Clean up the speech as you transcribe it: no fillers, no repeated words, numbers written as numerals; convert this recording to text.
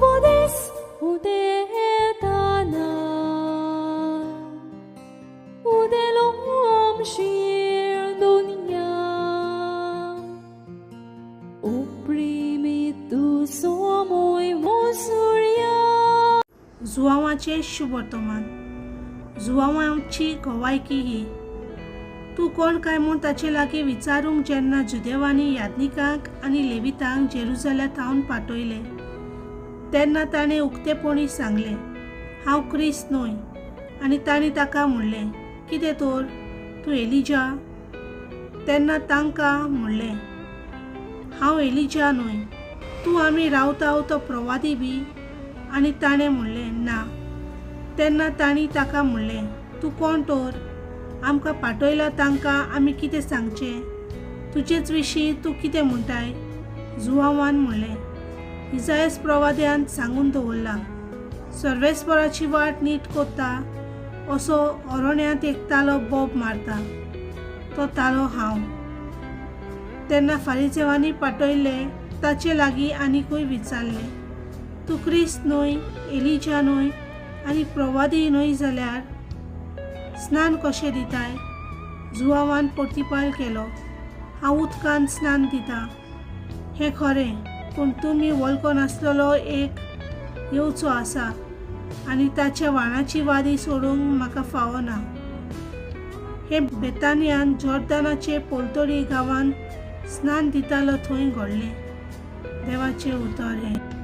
बोदेस उदेताना उदेलोम shir dunya Oprimido somoy mosurya जुवांवाचें शुभवर्तमान. जुवांवाची गवायकी ही. तूं कोण काय म्हूण ताचे लागीं विचारूंक जेन्ना जुदेवांनी याज्ञिकांक आनी लेवितांक जेरुजाल्या थावन पाठयले तेन्ना ताणें उक्तेपणी सांगलें, हांव क्रिस्त न्हय. आनी तांणी ताका म्हणलें, कितें तर, तूं एलिजा? तेन्ना तांकां म्हणलें, हांव एलिजा न्हय. तूं आमी रावता तो प्रवादी बी? आनी ताणें म्हणलें, ना. तेन्ना तांणी ताका म्हणलें, तूं कोण तर? आमकां पाठयला तांकां आमी कितें सांगचें? तुजेच विशीं तूं कितें म्हणटाय? जुवांवान म्हणलें, इजायस प्रवाद्यान सांगून दवरलां, सर्वेस्पराची वाट नीट कोत्ता असो अरण्यांत एक तालो बोब मारता, तो तालो हांव. तेन्ना फारिजेवांनी पाठयल्ले ताचे लागीं आनिकूय विचारलें, तूं क्रिस्त न्हय, एलिजा न्हय आनी प्रवादी न्हय जाल्यार स्नान कशें दिताय? जुवांवान प्रतिपाल केलो, हांव उदकान स्नान दितां हें खरें, पूण तुमी वळखनासलेलो एक येवचो आसा आनी ताच्या वाणाची वारी सोडूंक म्हाका फावना. हें बेतानियान जॉर्दानाचे पलतडी गांवांत स्नान दितालो थंय घडलें. देवाचें उतर हें.